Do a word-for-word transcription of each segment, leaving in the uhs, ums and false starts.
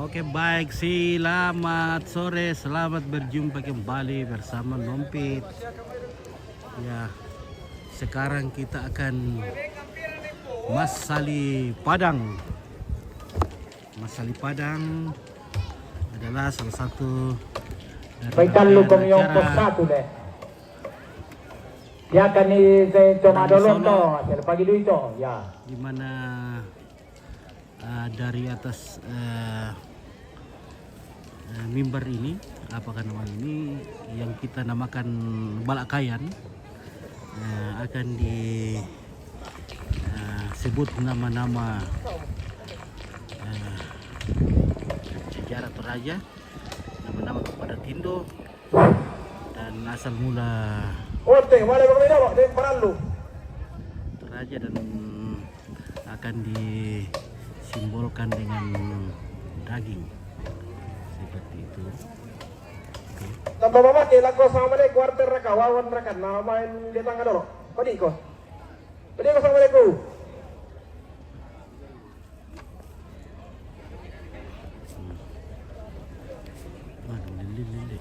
Oke, baik, selamat sore, selamat berjumpa kembali bersama Nompit. Ya, sekarang kita akan masali Padang. Masali Padang adalah salah satu dari Pai tallu rangkaian kong yong acara pos satu le. Ya, kani se coma Padang dolong Solo, to, asal pagi dui to, ya. Di mana, ah, dari atas, eh, eh, mimbar ini, apakah nama ini, yang kita namakan balakayan, eh, akan di, eh, sebut nama-nama, eh, sejarah Toraja, nama-nama kepada Tindo dan asal mula Ote, wale bang dok, dek parallu. Toraja dan akan disimbolkan dengan daging seperti itu. Oke. Tambah mama ke lako sama le kuarter raka wawan raka nama main di tangga dolo. Kodi ko. Kodi ko sama le ku. Hmm. Aduh, lele, lele.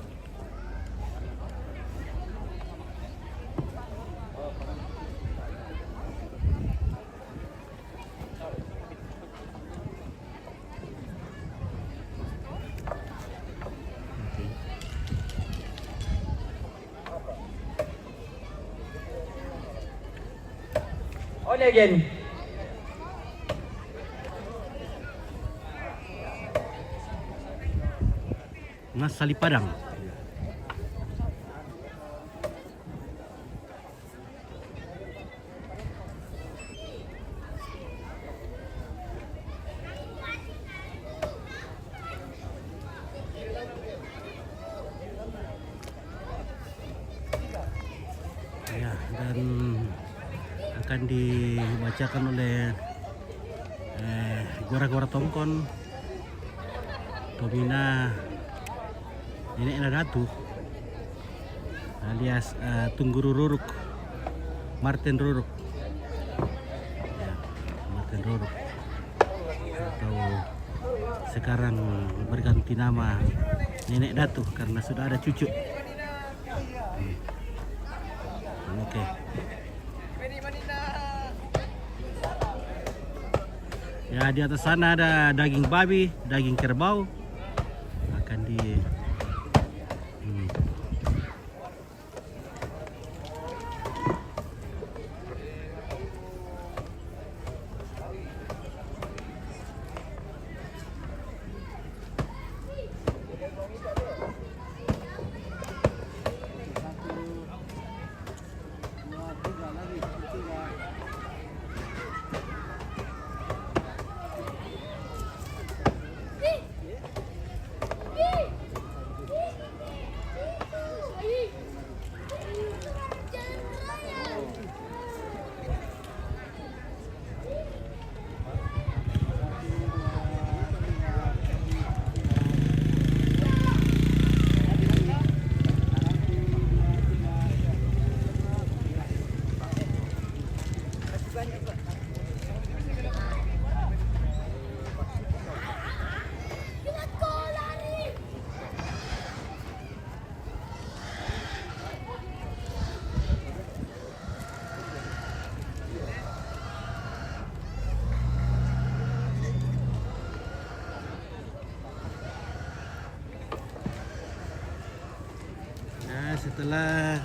Ole again. Masali Padang. Ya, dan akan dibacakan oleh, eh, Gora-Gora Tongkon, Tomina, Nenek Nadatu, alias, eh, Tungguru Ruruk, Martin Ruruk. Ya, Martin Ruruk. Atau sekarang berganti nama Nenek Datu karena sudah ada cucu. Hmm. Oke. Ya, di atas sana ada daging babi, daging kerbau. Akan di, hmm. Nah, setelah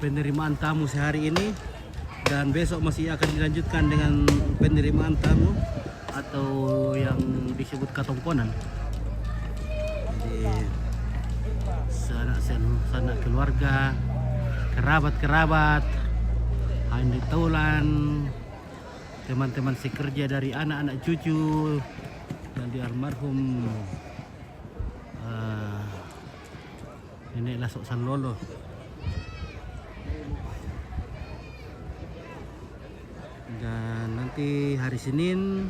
penerimaan tamu sehari ini, dan besok masih akan dilanjutkan dengan penerimaan tamu atau yang disebut katongkonan. Jadi, sanak sen-, sanak keluarga, kerabat-kerabat, hande taulan, teman-teman sekerja dari anak-anak cucu dari almarhum, eh, Nenek Lasok Sallolo. Dan nanti hari Senin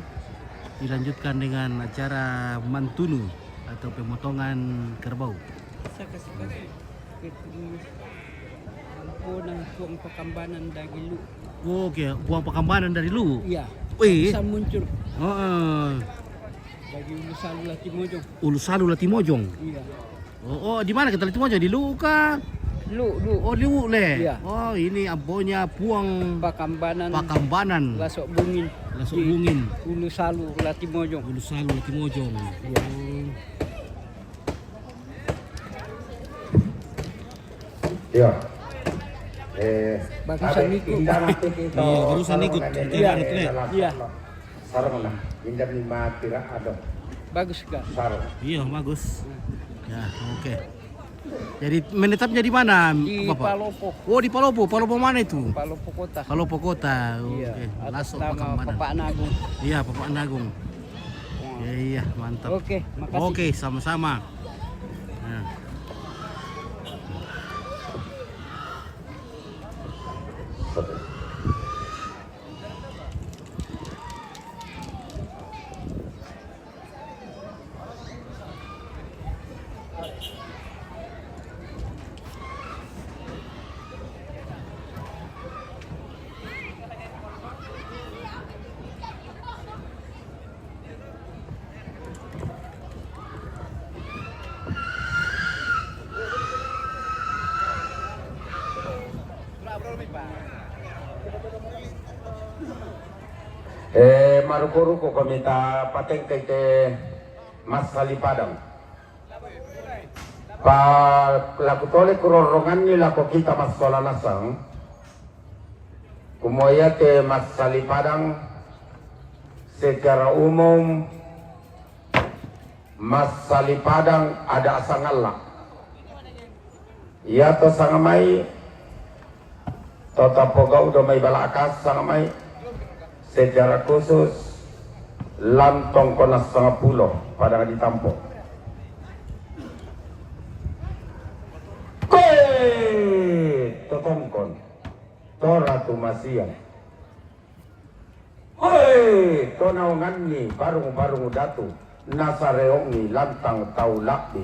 dilanjutkan dengan acara mantunu atau pemotongan kerbau. Saka-saka. Ampunan tuang pakambanan dagi lu. Oke, buang pakambanan dari lu. Iya. Wih. Bisa muncul. Heeh. Dari Ulu Salu Latimojong. Ulu Salu Latimojong. Iya. Oh, oh, di mana kita Latimojong? Di Lu'u kah? Lu'u, Lu'u. Oh, di Lu'u le. Iya. Oh, ini abonya Puang Pakambanan. Pakambanan. Lasok Bungin. Lasok Bungin. Ulu Salu Latimojong. Ulu Salu Latimojong. Iya. Oh. Iya. Eh, barusan ikut. Iya, barusan ikut. Iya. Iya. Sarung lah, indah ni mati rak ada. Bagus kah? Sarung. Iya, bagus. Ya, oke. Jadi menetapnya di mana, Bapak? Di Palopo. Oh, di Palopo. Palopo mana itu? Palopo Kota. Palopo Kota. Iya, oke. Atas nama Pakambanan. Bapak Nagung. Iya, Bapak Nagung. Iya, iya, mantap. Oke, makasih. Oke, sama-sama. Ya. Eh, maruko-ruko ko mita patengkai te massali padang. Pa laku tole kuroronganni lako kita massola nasang. Kumua iate massali padang secara umum, massali padang ada sangalla. Iato sangamai to tapogau do mai balaka sangamai secara khusus lantong kona sangapulo padang ditampo. Koe totongkon. To Ratu Masiang. Hoi, to naonganni barung-barung datu, nasareongi lantang tau labbi.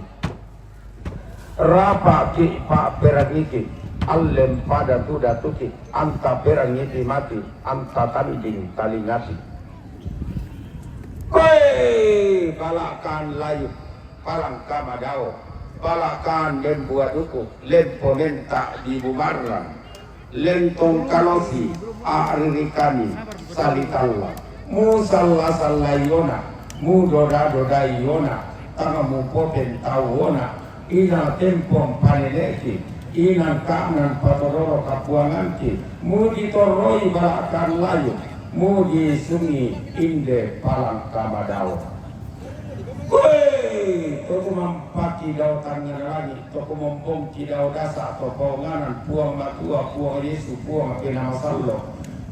Rapaki pa'perangiki, allem pada tu datuki, anta perangiti mati, anta tanding talingati. Hoi, balakan layu, palangka madao, balakan lembu aduku, lempo menta di bumarrang. Lentong kalosi, a'ririkani, salitalla. Musalla-sallaiona, mudoda-dodaiona, tang mupopentauona, ina tempong paneneki, ina ka'nan patororo kapuanganki, muditorroi balakan layu, mudisungi inde palangka madao. Hoi, to kumampaki dao tangngana langi, to kumombongki dao dasa, to paonganan Puang Matua, Puang Yesu, Puang Penamasallo.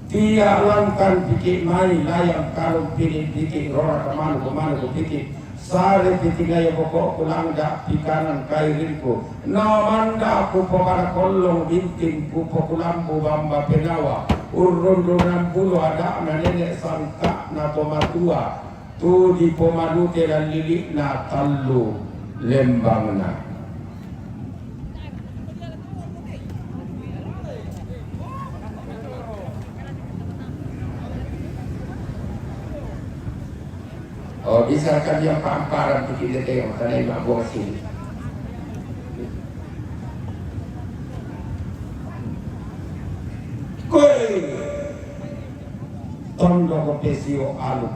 Tia langkan piki mai, layang kalung pini piki, rora kamanu kamanu piki. Sare piki gaya boko kulangda pikanan kairingku. Namanda kupo pada kollong binting kupo kulambu bamba penawa. Urrundunan bulu ada na nenek sangka na to matua. Tu dipomalute lan lili'na tallu lembangna. Oh, bisa kan yang pamparan tu kita tengok, karena ini buat sini. Koe! Tondoko pesio alu,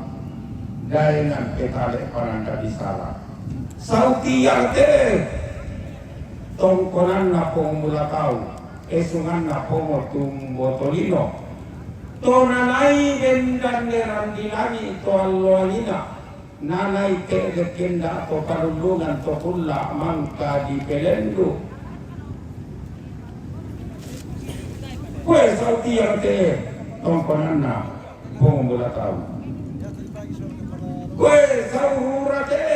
daengan petale pananda bisala. Sautiang te, tongkonanna Pong Mula Tau, esunganna Pongo Tumbo Tolino. Tonanai bendan neran di langi to alloangina. Nanai te'de kenda to parullungan to kulla mangka dipelendu. Kue sautiang te tongkonanna Pong Mula Tau. Kue saurura te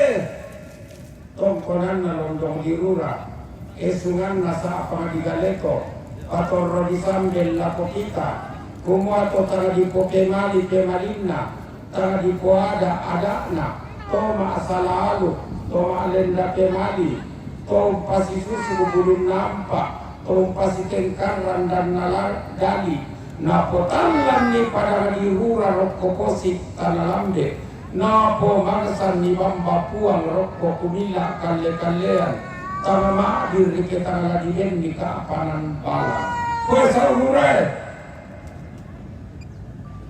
tongkonanna Londong di Rura, esunganna sa'pa di Galeko, patorro di Sambel lako kita, kumua to tang dipokemali-kemalinna, tang dipoada-ada'na, to ma'sala alu, to ma'lenda pemali, to umpasisusu bulunna ampa, to umpasitengkarang danna la-, dali, napotallanni padang di Rura rokko posi tana lambe, Napomangsanni bamba Puang rokko kumila kalle-kallean, tanga ma'diri ke tanga la dibenni ka'panan bala. Koe saurure!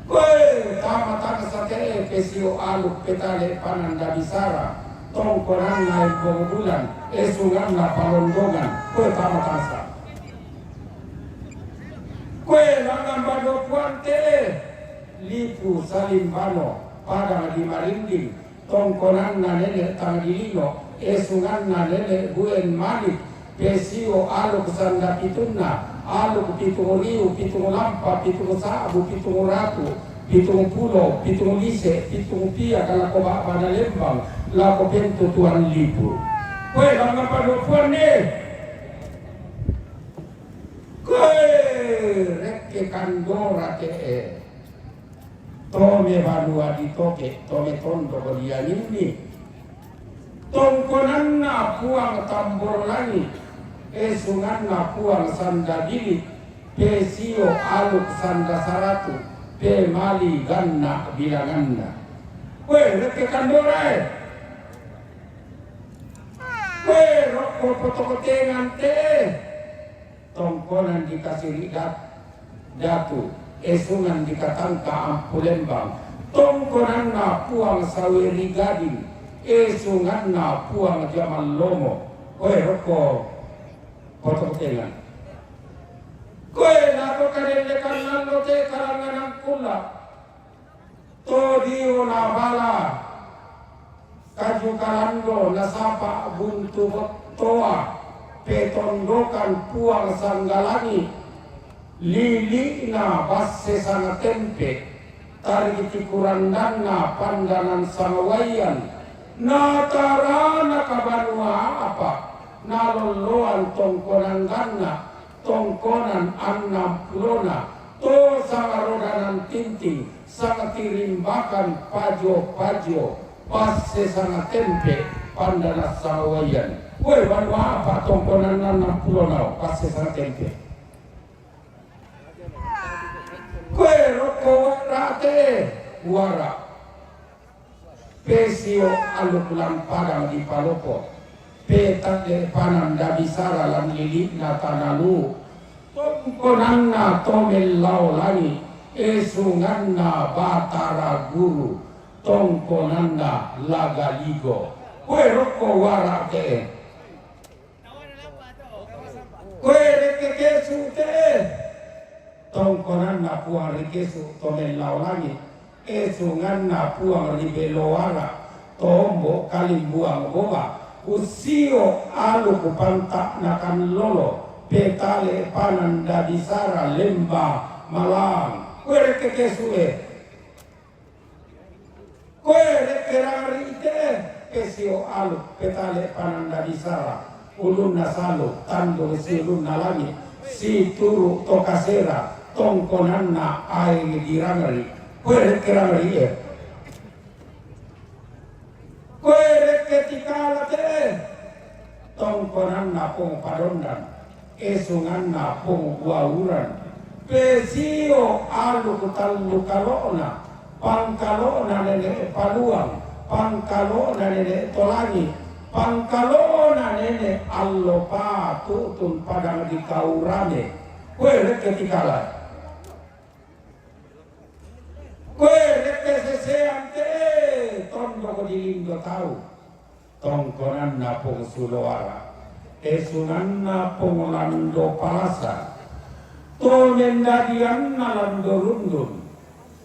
Koe tama tangsa te'e, pesio aluk petale panan dabisara, tongkonanna embong bulan, esunganna palondongan, koe tama tangsa. Koe langngan banua Puang te'e, lipu salimbano, padang di marinding, tongkonanna nene' tang dilino, esunganna nene' buen manik, pesio aluk sanda pitunna, aluk pitung riu, pitung lampa, pitung sa'bu, pitung ratu, pitung pulo, pitung lise, pitung pia, lako ba'bana lembang, lako pentutuan lipu. Koe langngan banua Puang ne. Koe rekke kandora te'e. Tome banua ditoke, tome tondok dianinni. Tongkonanna Puang tambor langi, esunganna Puang sanda bili, pesio aluk sanda saratu, pemali ganna bilanganna. Koe rekke kandorae. Koe rokko potokotengan te'e. Tongkonan dikasiri dat-, datu, esungan dikatangka ampu lembang, tongkonanna Puang saweri gading, esunganna Puang jamal lomo, koe rokko potokotengan. Koe lako kadellekan lallo te kalanganang kulla. To dio nabala kaju kalando nasapa buntu bettoa, petondokan Puang sanggalangi, lili'na basse sanga tempe, tariki kurandanna pandanan sanga waian, natarana kabanua apa, nalolloan tongkonangganna, tongkonan annang pulona, to sanga rodanan tinting, sanga tirimbakan pajo-pajo, passe sanga tempe, pandanan sanga waian. Woi, banua apa tongkonan annang pulona, passe sanga tempe. Koe rokko wara te, wara. Pesio aluk lampadang di palopo, petale panan dabisara lan lili'na tana lu, tongkonanna to mellao langi, esunganna Batara Guru, tongkonanna Lagaligo. Koe rokko wara te'e. Koe rekke kesu te'e, tongkonanna Puang ri kesu to mellao langi, esunganna Puang ri beloara, tombo kalimbuang boba, usio aluk panta'na kan lolo, petale panan dabisara lemba malang. Koe rekke kesu e. Koe rekke rangari te'e, pesio aluk, petale panan dabisara, ulunna salu, tandung siulunna langi, situru to kasera, tongkonanna aeng dirangari. Koe rekke rangari e. Koe rekke tikala te'e, tongkonanna Pong Padondan. Esunganna Pong Wauran, pesio aluk tallu kalo'na, pangkalo'na nene' Paluang, pangkalo'na nene' Tolangi, pangkalo'na nene' Allo Patu'tun padang di Kaurane. Koe rekke tikala. Koe rekke sesean te'e, tondok di lindo tau. Tongkonanna Pong Suloara, esunganna Pong Lando Palasa, to mendadianna Lando Rundun,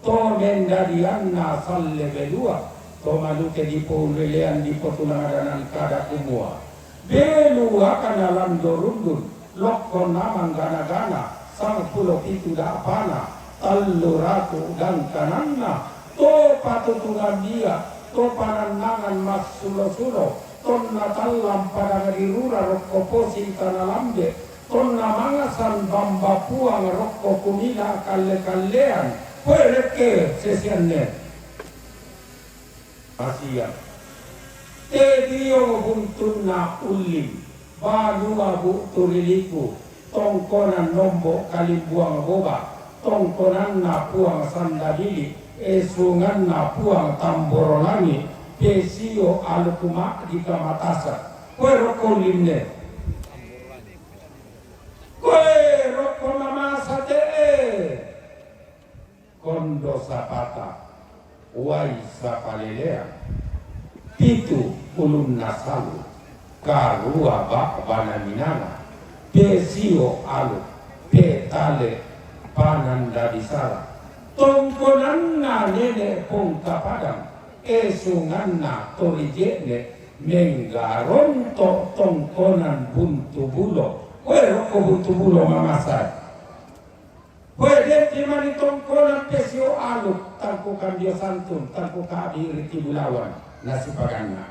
to mendadianna Salle Belua, to maluke dipoulelean dipotuladanan kada kumua, beluakana Lando Rundun, lokkonna manggana-gana, sangpulo pitu da'pana, tallu ratu gangkananna, to patutungan dia, to panannangan massulo-sulo, tonna tallang padang di rura rokko posi tana lambe, tonna mangasan bamba Puang rokko kumila kalle-kallean, koe rekke sesianne. Asia. Te diong buntunna ulling, banua bu'tu ri liku, tongkonan nombo kalimbuang boba, Tongkonanna Puang Sandalili, esunganna Puang Tamboro Langi, pesio alu kuma'dika matasa. Koe rokko ulinne. Koe rokko mamasa te'e. Kondo sapata. Wai Sapaleleang, pitu ulunna salu, karua ba'bana minanga, pesio alu, petale pananda bisara, tongkonanna nene Pongkapadang, esunganna torije'ne, menggaronto tongkonan buntu bulo, koe rokko buntu bulo mamasai. Koe de'pi mani tongkonan pesio alu, tangku kambio santun, tangku kabiri ti bulawan, nasipaganna.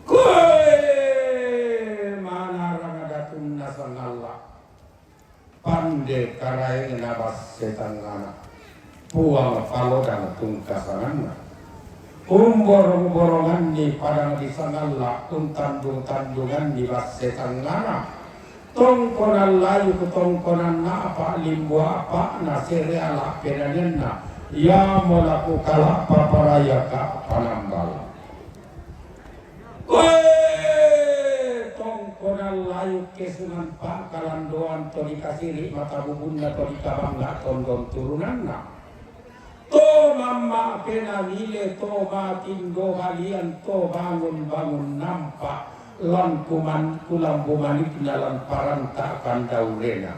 Koe manarang datunna sangalla. Pande Karaengna basse tangngana, Puang Palodang tungkasanganna. Umborong-boronganni padang di sangalla, untandung-tandunganni basse tangngana. Tongkonan layuk, tongkonan na'pa, limbo a'pa'na, sereala penanianna, iamo laku kala'pa parayaka panambal. Koe tongkonan layuk kesungan pa'kalandoan to dikasiri matabubunna to dikabangga tondon turunanna. To mamma penamile to matindo balian to bangun-bangun nampa lan kuman kulambu manikna lan paranta kandaurena.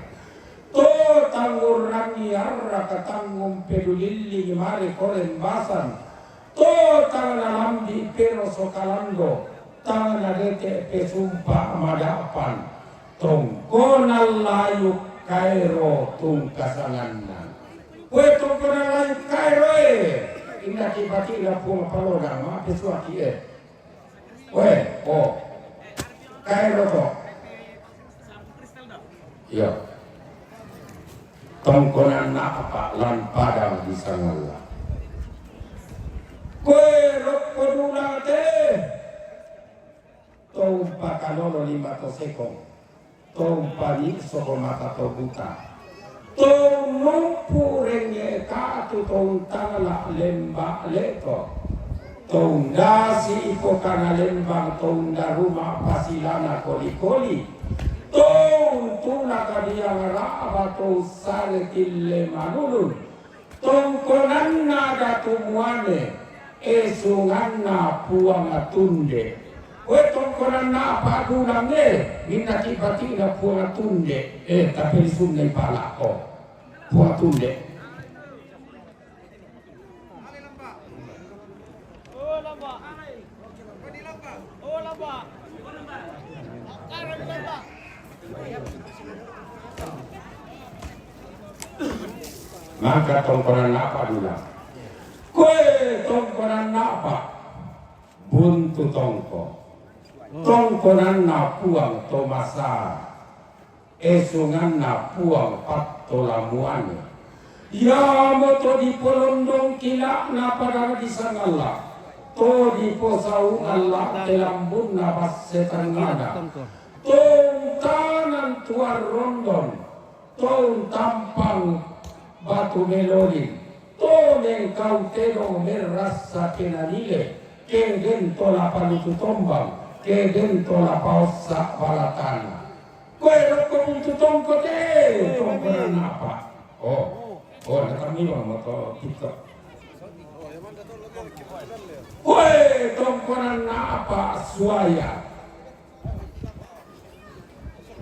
To tangngurrangi arraka tanngum pedulillingi mare korembasan. To tangana lambi pero sokalando, tangana dete pesumpa mada'pan, tongkonan layuk kaero tungkasanganna. Koe tongkonan layuk kaero e, inna kipati'na Puang Palodang, mapesuaki e. Koe, o. Kaero to. Iya. Tongkonan na'pa lan padang di sangalla. Koe rokko dulate. To umpakalolo lima to sekong. To umpani soko mata to buta. To numpu renge katu to untangala lemba leto. To undasi ipokana lembang to undaruma pasilana koli-koli. To untuna kadiang ra'ba to ussare tille manulun. Tongkonanna Datu Muane, esunganna Puang Tunde. Koe tongkonanna apa dulang e, minna kipati'na Puang Tunde. E, tapi lisunna ipalakko. Puang Tunde. Maka tongkonan apa dulang? Koe tongkonan apa? Buntu tongko. Tongkonanna Puang Tomasa. Esunganna Puang Pattolamuane. Iamoto dipolondong kila'na padang di sangalla, to diposau ngalla te lambunna basse tangngana, to untanan tuan rondon, to untampang batu melolin, to mengkau tedong merrassa kenanile, ke den to la palutu tombang, ke den to la paossa balatana. Koe rokko buntu tongko te, tongkonanna apa? Oh, oh, natammi bang moto TikTok. Koe tongkonanna apa suaya?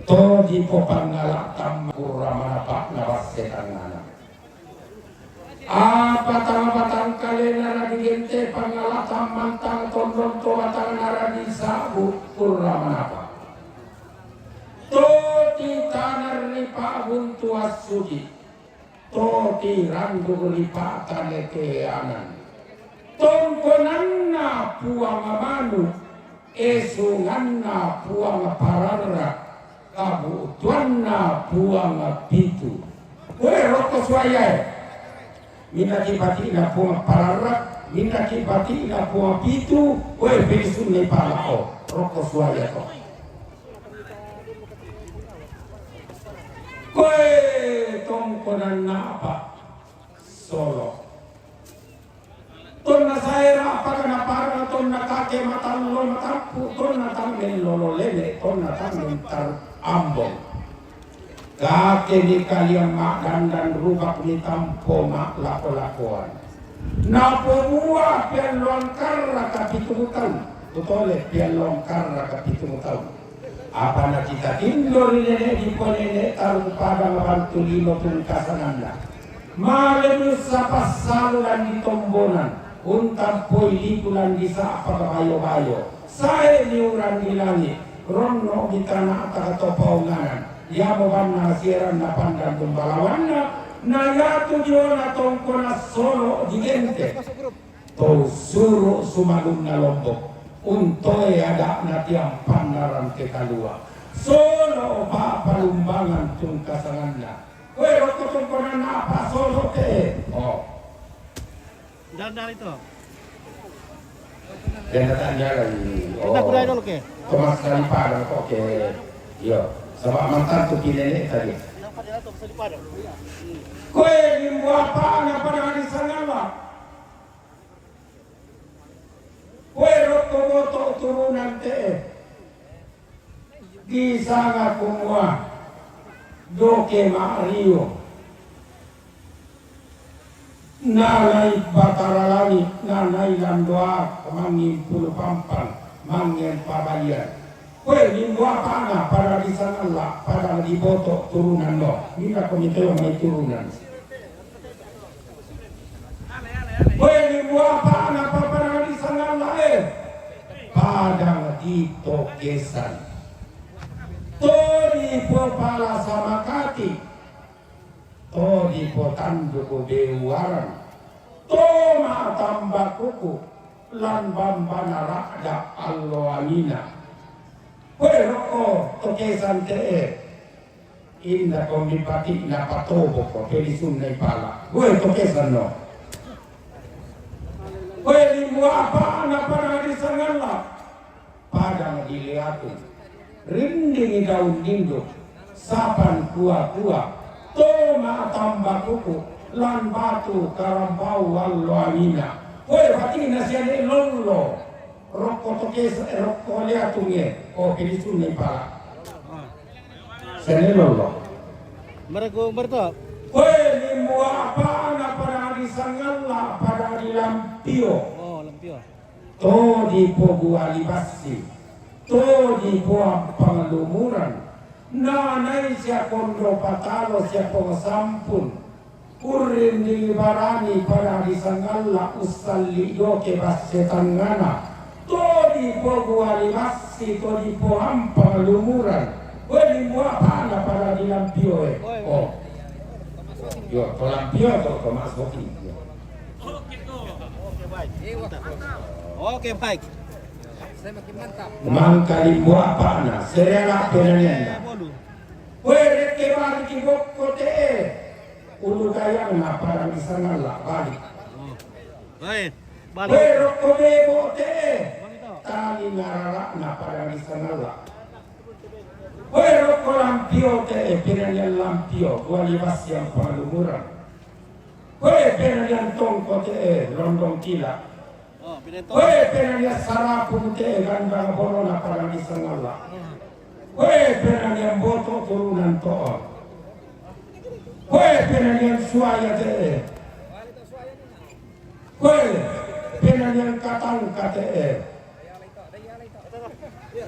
To dipopangngalatang kurra manapa'na basse tangngana. Apa tama batang kalena radi gente pangngalatang mantang tondon to batang naradi sabu kurra manapa. To titanar ri pa'buntu assudi. To tiranduk ri pa'tale keanan. Tongkonanna Puang Manu, esunganna Puang Pararra, kabu'tuanna Puang Pitu. Koe rokko suayae. Minna kipati'na Puang Pararra, Minna ki bati'na Puang pitu, we, pelisunna i pala o, rokko suwaya to. Koe tongkonanna apa? Solo. Tonna sae ra'paka naparang tonna kake matallo matappu, tonna tammello lolene, tonna tammentar ambong. Kake ni kaliang ma'dandan, rubak ni tampo ma'lako-lakoan. Napobua pialloang karraka pitung taung. Kutole pialloang karraka pitung taung. Apa nakita tindo ri nene' dipo nene' tarung padang bantu lino tungkasanganna. Male mussa passalu landi tombonan, untampoi liku landi sa'pa bayo-bayo. Sae ni uran di langi', ronno' di tana'ta to paonganan. Iamo banna sieranna pandang tumbalawanna, na iatu diona tongkona solo di gente. To suro' sumalunna Lombok, untoe ada'na tiampanna rante kalua. Solo' pa'palumbangan tungkasanganna. Koe rokko tongkonanna apa solo' te? Oh. Jalan dari to. Yang datang jalan. Oh. Kita kuda dulu ke. Tomas dari Padang kok ke. Iya. Sama mantan tu pinene tadi. Koe limbu apana pada hari sangala? Koe rokko boto turunan te'e. Disanga kumua Doke Ma'rio. Nanai Batara Langi', nanai Landoa, mangnging Pulu Pampang, mangnging Pabalian. Koe limbu apana pada disangalla, pada diboto turunan no. Mina ko miteo mai turunan. Koe limbu apana pada disangalla e? Padang di Tokesan. To dipo pala samakati. To dipo tanduku bewuaran. To ma'tamba kuku lan bambana ra'da alloangina. Koe rokko Tokesan te'e. Inda kombi pati'na patoboko pelisunna i pala. Koe Tokesan no. Koe limbu apana pada disangalla? Padang di Liatu. Rindingi daun dinduk, sapan kua-kua, to ma'tamba kuku, lan batu karambau alloangina. Koe pati'na siane lollo. Rokko Tokes, eh, rokko Liatunge. Oh, pelisunna i pala. Siane lollo. Mereko merto. Koe limbu apana pada disangalla pada di Lampio? Oh, Lampio. To dipo Buali Bassi, to dipo Ampang Lumuran, nanai sia Kondo Patalo sia Pong Sampun, urrindingi barani pada disangalla ussalli Doke Basse Tangngana, to dipo Buali Bassi, to dipo Ampang Lumuran. Koe limbu apana pada di Lampio e? Oh. Yo, to Lampio to, to masuk. Oke, baik. Mangka limbu apana, serela penanianna. Koe rekke bali ki bokko te'e. Ulu kayangna pada disangalla bali. Baik. Bali. Koe rokko bebo te'e. Tali ngarara'na pada disangalla. Koe rokko Lampio te'e, penanian Lampio, Buali Bassi Ampang Lumuran. Koe penanian Tongko te'e, Londong Kila. Oh, pinanto. Koe penanian Sarapung te'e, Gandang Borona pada disangalla. Koe penanian Boto turunan To'o. Koe penanian Suaya te'e. Koe penanian Katangka te'e.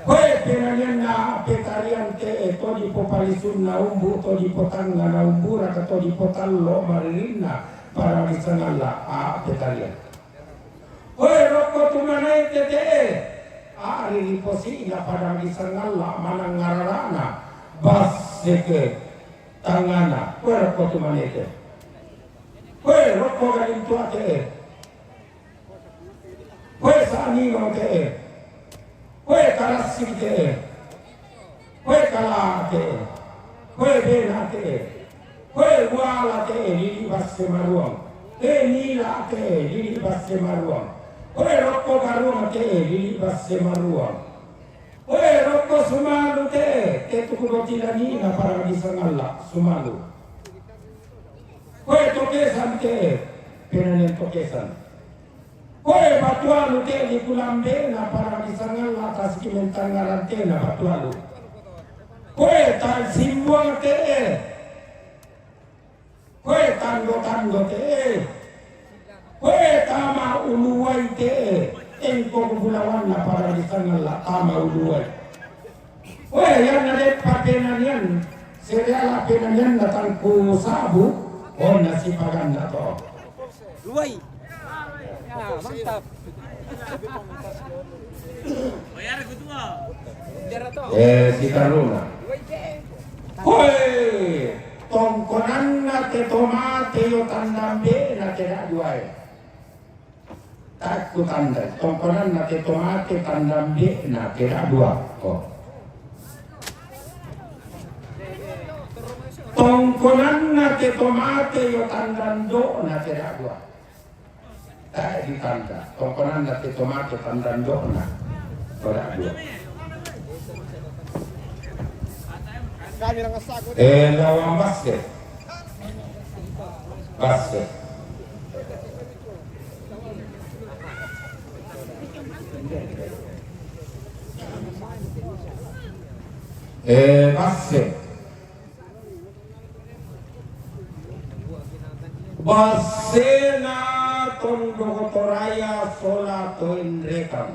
Koe penanianna Petarian te'e, to dipo palisunna umbu, to dipo tangngana umbura, to dipo tallo maririnna pada disangalla a Petarian. Koe rokko tumanae te'e, a ri posi'na pada disangalla manang ngarara'na Basseke Tangngana. Koe rokko tumanae te'e. Koe rokko Galintua te'e. Koe Sanino te'e. Koe Kalassing te'e. Koe Kala te'e. Koe Bena te'e. Koe Buala te'e, Lili Basse Maruang. Te Nila te, lili' basse maruang. Koe rokko Garuang te, lili' basse maruang. Koe rokko Sumalu te, te tuku Botilani na parang disangalla Sumalu. Koe Tokesan te, penanian Tokesan. Koe Batualu te, liku Lambe na parang disangalla Tasik Mentangngarang te na Batualu. Koe Tan Simbuang te, koe Tando-tando te'e. Koe tama uluwai te'e. Engko bulawanna pada disangalla tama uluwai. Koe yanna de'pa penanian, sereala penanianna tangku sabu, onna sipaganna to. Luwai. Ya, mantap. Eh, sitaruna. Koe, tongkonanna te to mate yo tandambe'na te da'duae. Takku tandai, tongkonanna te to mate tandambe'na te da'dua. Oh. Tongkonanna te to mate yo tandando'na te da'dua. Tae ditanda, tongkonanna te to mate tandando'na. Pada dua. Eh, lawan Basse. Basse. Eh, Basse. Bassena Tondoko Toraya sola Toenrekang.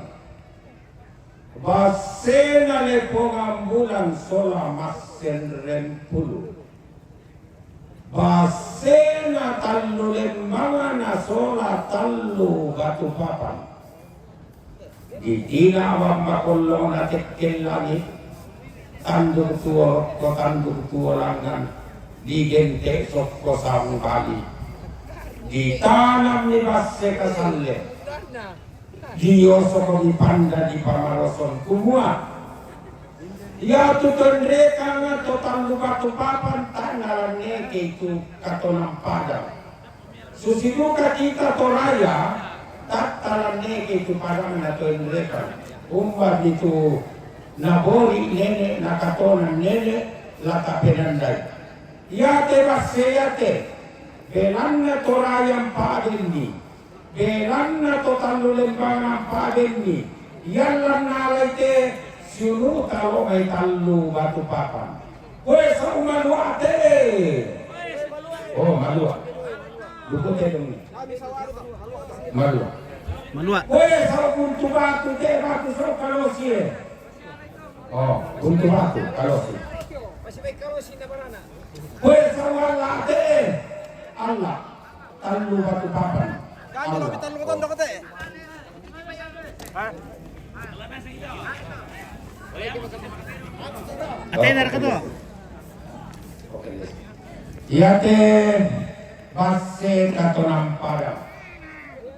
Bassena Lepongan Bulan sola Massenreng Pulu. Bassena Tallu Lembangana sola Tallu Batu Papan. Ditina bamba kollona tekkeng langi, tanduk tuo rokko tanduk tuo langngan, digente sokko saung bali. Ditanammi Basse Kasalle, diosoko dipanda dipamarosong kumua, Iyatu Toenrekang to Tallu Batu Papan tannalanneke itu katonang padang. Susi duka kita Toraya, tattalanneke itu padangna Toenrekang. Umba itu nabori nene, nakatonang nene, lata penandai. Iyate Basse iyate, belanna Toraya mpadenni. Belanna to Tallu Lembangana mpadenni, iyallanna alai te siunuta lo mai Tallu Batu Papan. Koe sau Malua te. Oh, Malua. Duku te dong. Malua. Malua. Koe sau Buntu Batu te, Batu sau Kalosi e. Oh, Buntu Batu, Kalosi. Koe sau Alla te. Alla. Tallu Batu Papan. Kanjo mami tallu ko tondoko te. Atena raka to. Iyate Basse katonang padang.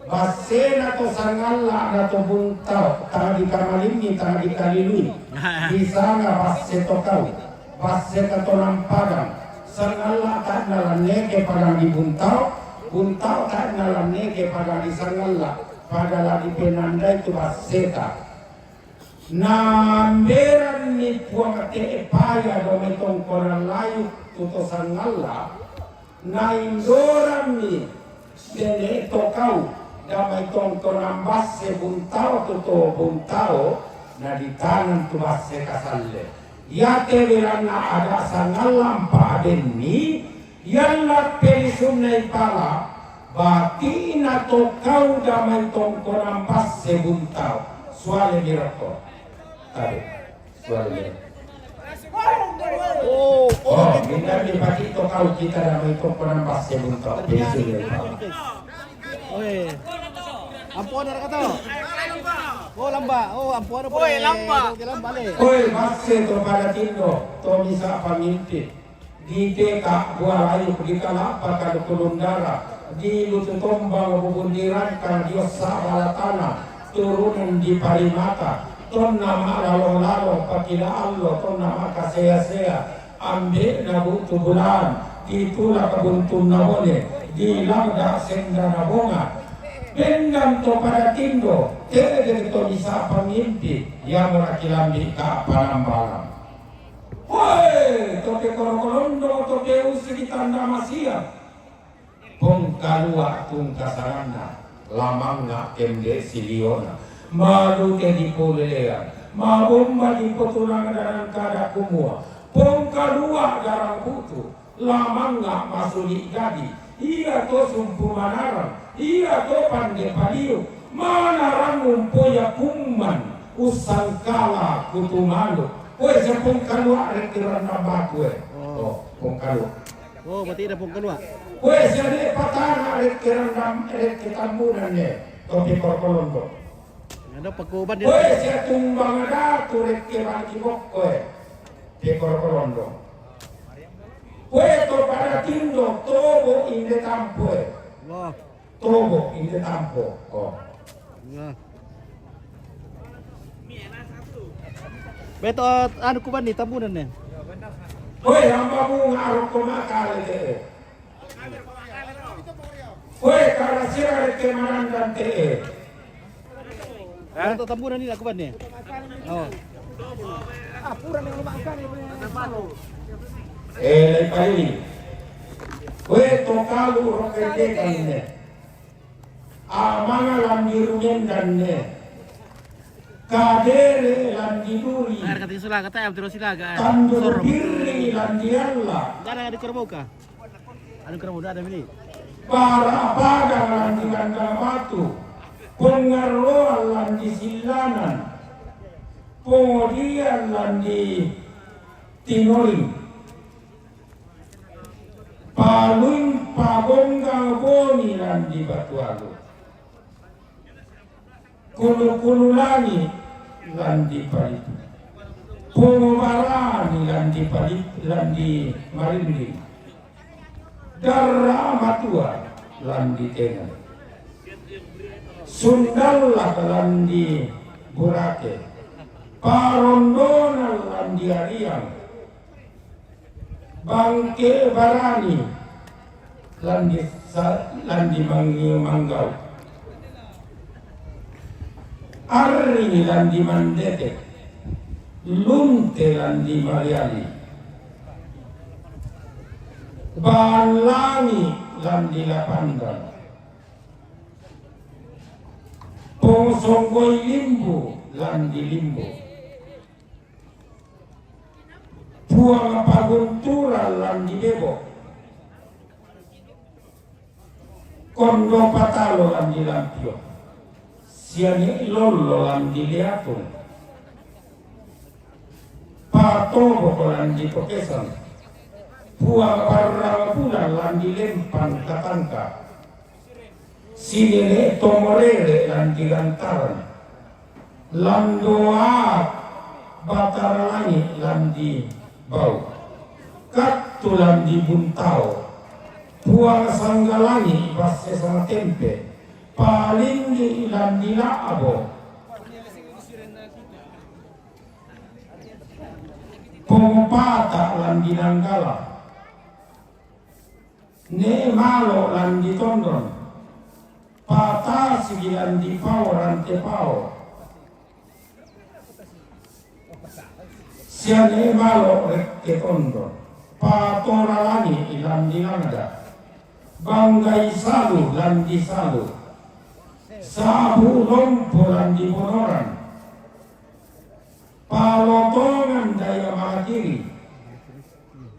Bassena to Sangalla na to Buntao, tang dikamalingi, tang dikalilui. Disanga Basse to kau. Basse katonang padang, Sangalla ta'na lanneke padang di Buntao, Buntao ta'na lanneke padang di Sangalla, pada la dipenandai tu Basseta. Namberanni Puang te'e paya do mai tongkonan layuk tu to Sangalla, naindoranni nene to kau, damai tongkonan Basse Buntao tu to Buntao, na ditanang tu Basse Kasalle. Iyate belanna ada Sangalla mpadenni, iyalla pelisunna ipala, batina to kau damai tongkonan Basse Buntao. Suale mirokko. Tabe. Suara dia. Oh, oh, minna dipatito kau kita damai tongkonan Basse Buntao. Pensiun ya, Pak. Oi. Ampun, ada kata. Oh, lamba. Oh, ampun, ada. Oi, lamba. Oke, lamba le. Oi, Basse to pada tindo, to misa pamimpin. Di Teka Bualayu, di Kalapa Kadukulundara, di Lutu Tombang Bubundiran, kang di Ossa Balatana, turunan di Parimata, tonna malalo-lalo, pakila allo, tonna makasea-sea, ambe na butu bulan, Itula kabuntunna bone, di langda sendana bonga. Bennang to pada tindo, tede to bisa pangimpi, yamora kilambi ka panambalang. Hoe, to pe korokolondo, to pe usi di tanda masia. Pongkalua tungkasanganna, lamanga kende siliona. Malute di polelean, mabomba di potunang danang kada kumua. Pongkalua garang putu. Lamanga masuli gadi, ia to sumpu manarang, ia to pande paliu, manarang umpoya kumman, usangkala kutumalu. Kue sia pongkalua rekke randam batu e. Oh. Oh, pongkalua. Oh, berarti ada pongkalua. Kue sia de patana rekke randam, rekke tambunan e. Topi korkolondo. Ada pakoban dia. Kue sia tumbang datu rekke baki bokko e. Pekoro kolondo. Kue to pada tindo, tobo inde tampo e. Wah. Tobo inde tampo. Oh. Wah. Beto, anu kuban ni tambunan ne. Kue hamba bunga aroko makale de. Kue karasira rekke manandan te e. Hah? Atau tambunan ini aku ban nih. Oh. Eh, lai paling. Kue to kalu roke dekan ne. Amanga landi rumendan ne. Kadere landi duri. Nah, kata Sulaga, kata Abdul Sulaga. Tandur birri landi Allah. Enggak ada di Kerbau kah? Anu kena muda ada bini. Para padang landi ganda batu, pengaruhan landi silanan, pengodian landi tinoling, paluing pagonggang boni landi batu alu. Kulu-kulu langi landi palitu. Pungu barani landi palitu, landi marinding. Darra matua landi tenga. Sundalla landi burake. Parondona landi ariang. Bangke barani landi sa-, landi mangi-, manggau. Arri landi mandete, lunte landi mariali. Baan langi landi lapandang. Pongsonggoi limbu landi limbu. Puang paguntura landi bebo. Kondo patalo landi lampio. Siani lolo landi leatung. Patoboko landi pokesan. Puang parrang bulan landi lempan katangka. Sinene tomorere landi lantaran. Landoa batara langi landi bau. Kattu landi buntao. Puang sanggalangi basse sama tempe. Palinggi landi laabo. Pongopata landi nanggala. Ne malo landi tondon, patasi landi pao rante pao. Sia ne malo rekke tondon, patora langi landi langda, banggai salu landi salu, sabu lompo landi bonoran. Palotongan daya mangatiri.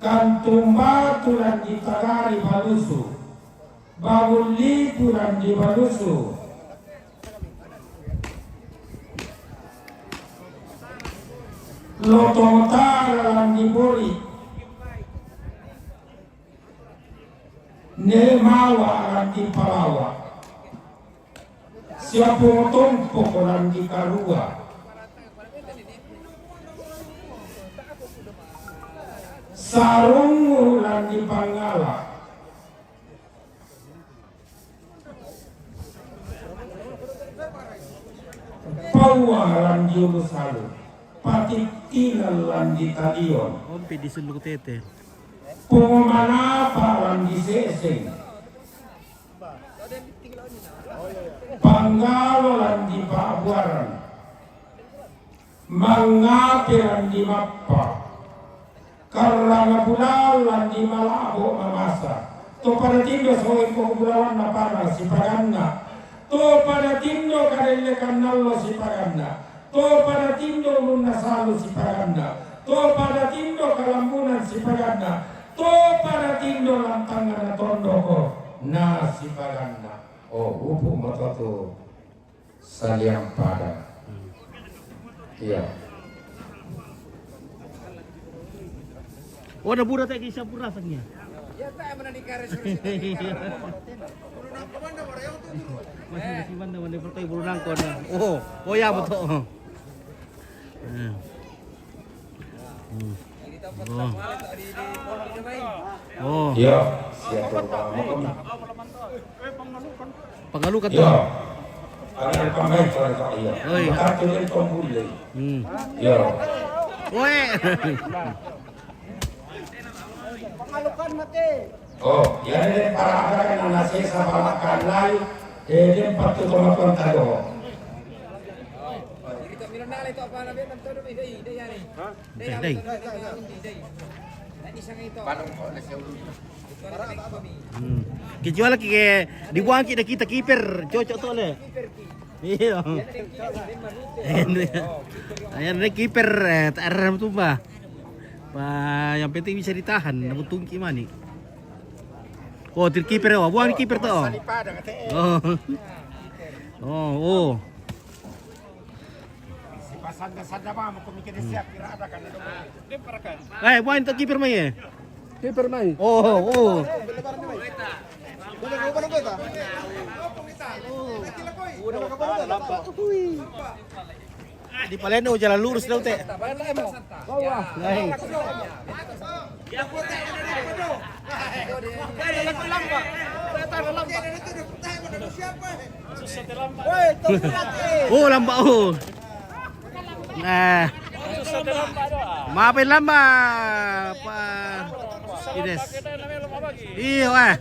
Kantung batu landi tagari balusu. Bangun lipu landi balusu. Lotong tara landi bori. Ne mawa landi palawa. Siapo tompo ko landi karua. Sarungu landi pangala. Paua landi ulu salu. Patittina landi talion. Ompi di sulu tete. Pungo manapa' lan di Seseng, panggalo lan di Pa'buaran, mangape lan di Mappa, karranga bulaan lan di Mala'bo' mamasa. To pada tindo so'e ko bulawanna padang sipaganna. To pada tindo kadaellekanna allo sipaganna. To pada tindo ulunna salu sipaganna. To pada tindo kalambunan sipaganna. To pada tindo lantanganna tondoko na sipaganna. Oh, upu' moto tu saliang pada. Iya. Oh, na bura te' ki sampurasang ya. Masih, masih mana, mana pertai bulu nangkon. Oh, oh ya, betul. Eh. Hmm. Oh. Oh. Iya, siap, Pak. Pangalukan to. Iya. Ada pamain, Pak, iya. Oh, iya. Makanya dia tombulle. Hmm. Iya. Oe. Oh, iya, ini para ada yang nasi sama makan lain. Eh, dia empat tu sama tuan tadi. Hah? Dai, dai. Hmm. Kecuali ke dibuang ki da kita kiper, cocok to le. Iya. Ayan, ini kiper, eh, tak ada tu, Mbah. Wah, yang penting bisa ditahan, namun tungki mani. Oh, tir kiper, oh, buang kiper to. Oh. Oh, oh. Eh, buang to kiper mai, eh. Kiper mai. Oh, oh. Di paleno jalan lurus daun te. Bawah. Lai. Oh, lamba, oh. Nah. Maafin lamba, Pak Ides. Iyo, eh.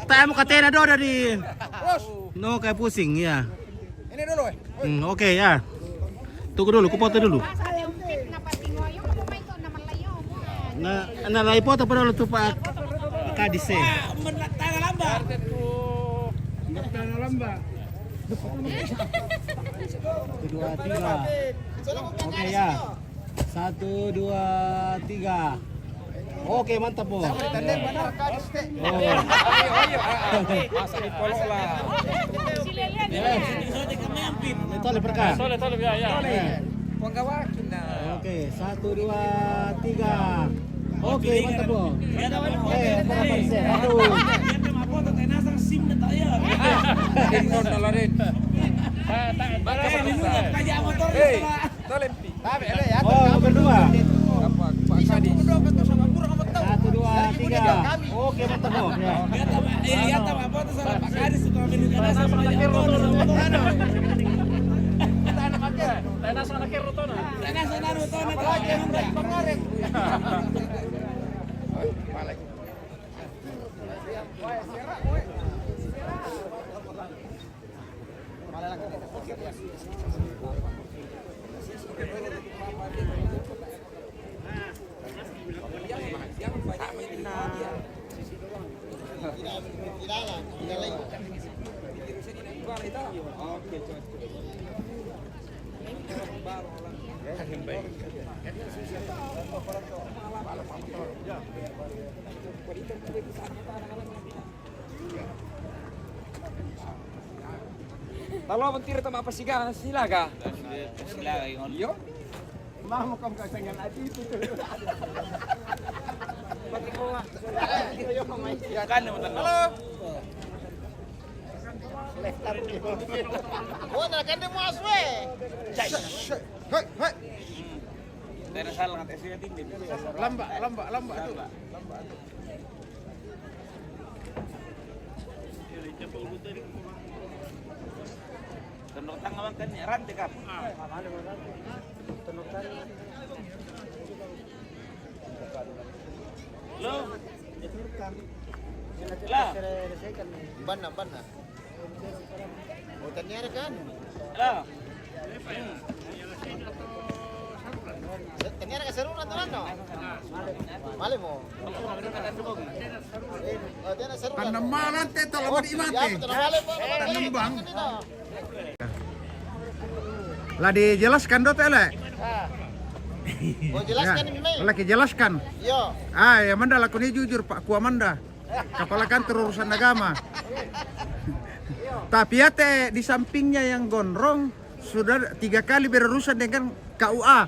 Tamu katena dodo di. No, kayak pusing, ya. Ini dulu, eh. Hmm, oke, ya. Tunggu dulu, ku foto dulu. Na, na lai foto pada lu tu Pak Kadis, eh. Satu, dua, tiga. Oke, ya. Satu, dua, tiga. Oke, mantap, Bo. Oh. Masa di polok lah. Tole, perka. Tole, tole, ya, ya. Oke, satu, dua, tiga. Oke, mantap, Bo. Eh, berapa persen? Aduh. Hei, tole. Oh, nomor dua. Satu, dua, tiga. Oke, mantap, Bo. Ya. Talo mentira tama pasiga silaga. Silaga, ingon. Yo. Mau kau kau tanya lagi itu tu. Kan, halo. Oh, na kande mo aswe. Hei, hei. Lamba, lamba, lamba tu. Lamba tu. Tunduk tangan kan ni, rantai kap. Tunduk tangan. Lah. Banna, banna. Oh, taniara kan? Lah. Taniara ka saruna tu, no? Male mo. Oh, tena saruna. Tanam malan te tolo di mate. Tanam bang. La dijelaskan do tele. Oh, jelaskan ini, Mei. La dijelaskan. Yo. Ah, ya manda lakoni jujur, Pak Kua manda. Kepala kantor urusan agama. Tapi ate di sampingnya yang gondrong sudah tiga kali berurusan dengan K U A.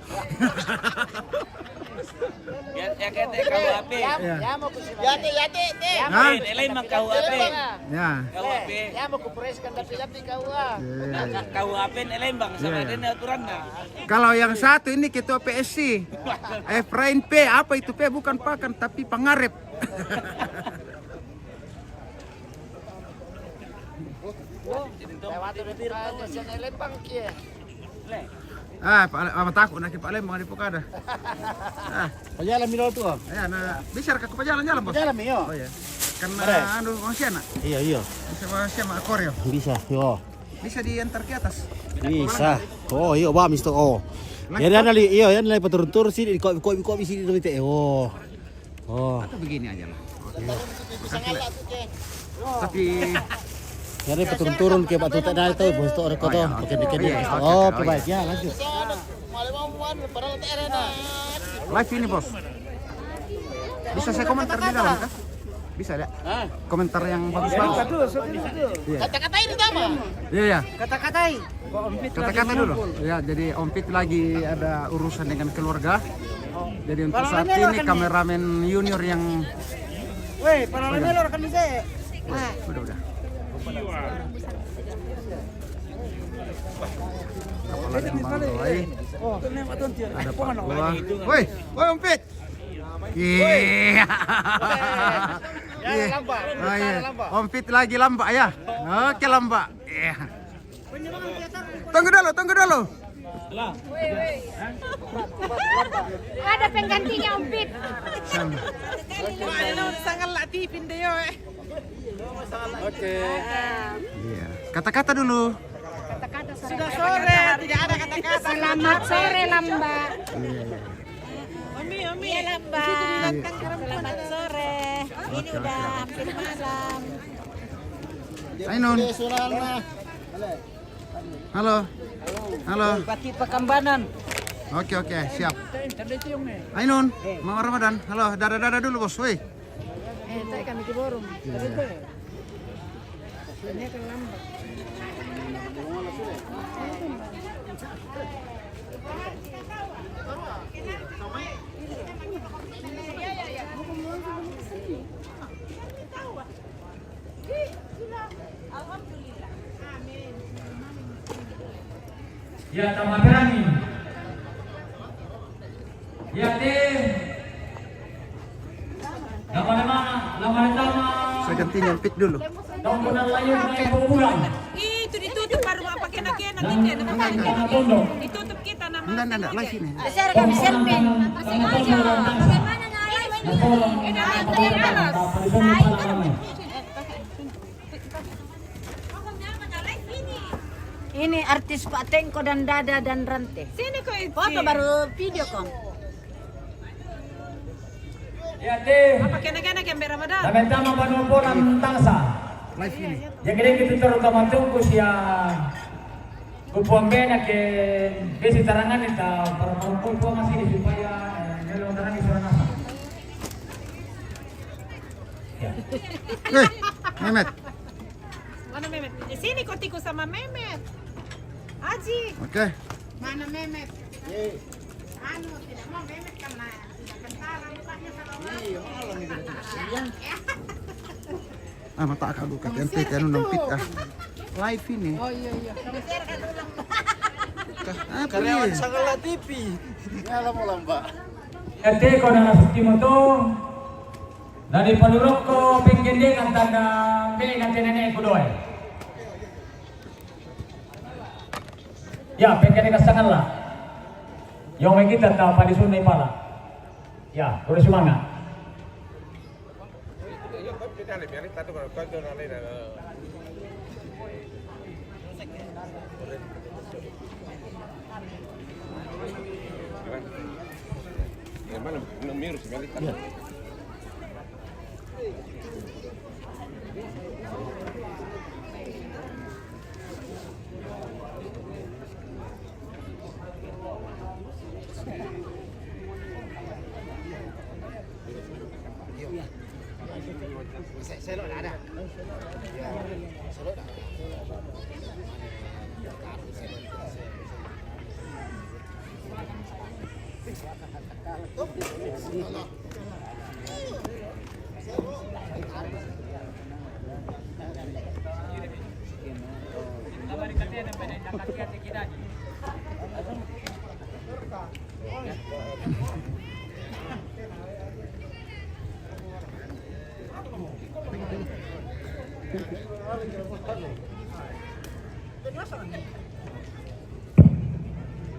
Ya, ya, kete K U H P. Ya. Ya, te, ya, te, te. Hah? Eh, nilai mang K U H P. Ya. K U H P. Ya, mau kupreskan tapi, tapi K U A. Iya, iya. K U H P nilai bang, sama dengan aturan nah. Kalau yang satu ini ketua P S C. Efrain P, apa itu P? Bukan pakan, tapi pangarep. Lewat di depan, di sini lempang, kie. Ah, Pak Le-, ah, takut nak Pak Lembang di Pokada. Ah. Pajalan mi tu. Ya, nah, bisa ka pajalan-jalan, Bos? Pajalan mi, yo. Oh, iya. Karena anu, masih anak. Iya, iya. Bisa masih sama Koreo. Bisa, yo. Bisa diantar ke atas. Bisa. Oh, iya, ba, Mister. Oh. Ya, dia nali, iya, ya, nali paturun-turun sini, kok, kok, kok, sini, oh. Oh. Atau begini aja lah. Iya. Tapi jadi paturun-turun ke batu tak ada itu, bos, itu orang kotor. Oke, oke, oke. Oh, oke, baik. Ya, lanjut. Live ini, Bos. Bisa saya komentar di dalam kah? Bisa, ya? Komentar yang bagus-bagus. Iya. Kata-kata ini sama. Iya, iya. Kata-katai. Kata-kata dulu. Ya, jadi Om Pit lagi ada urusan dengan keluarga. Jadi untuk saat ini kameramen junior yang... Weh, para lemelo kan bisa. Udah, udah. Kepala Lembang Doai. Ada Pak Tua. Woi, woi, Om Pit. Iya. Iya. Oh, iya. Om Pit lagi lambak ya. Oke, lambak. Iya. Tunggu dulu, tunggu dulu. Ada penggantinya, Om Pit. Sangat latih pindah yo, eh. Oke. Iya. Kata-kata dulu. Sudah sore, tidak ada kata-kata. Selamat sore, Lambak. Iya, iya. Omi, Omi. Iya, Lambak. Selamat sore. Ini udah hampir malam. Ainun. Halo. Halo. Pati Pekambanan. Oke, oke, siap. Ainun, Mama Ramadan. Halo, dadah-dadah dulu, Bos. Woi. Eh, tadi kami ke borong. Iya. Ini akan lambat. Ya, tambah berani. Ya, te. Lama-lama, lama-lama. Saya ganti nyempit dulu. Itu ditutup baru apa kena-kena kita, nama. Ditutup kita nama. Enggak, enggak, enggak, live ini. Besar kami selfie. Masih aja. Bagaimana, nah, live ini? Ini, ini, ini. Ini artis Pak Tengko dan Dada dan Rante. Sini ko itu. Foto baru video ko. Ya, te. Apa kena-kena kembe Ramadan? Lamentama panuporan tangsa. Live ini. Yang kira kita terutama tunggu sia kupuang bena ke besi tarangan ta para perempuan masih supaya, eh, melo tarangi suara nasa. Ya. Eh, Mehmet. Mana Mehmet? Di sini kau tiku sama Mehmet. Aji. Oke. Mana Mehmet? Anu, tidak mau Mehmet karena tidak kentara mukanya sama orang. Iya, malam ini. Iya. Ah, mata aku buka tempe, anu nampit, ah. Live ini. Oh, iya, iya. Karyawan Sangala T V. Ya, lama-lama. Ente ko na nasukimo to. Dari palurokko penggendengan tanda pe na tenene kudoe. Ya, penggendengan sangala. Yang kita tak pada sunai pala. Ya, terus semangat. Dale, mi ha detto che non conto una lena. Hermano, no, miro, se me ha detto.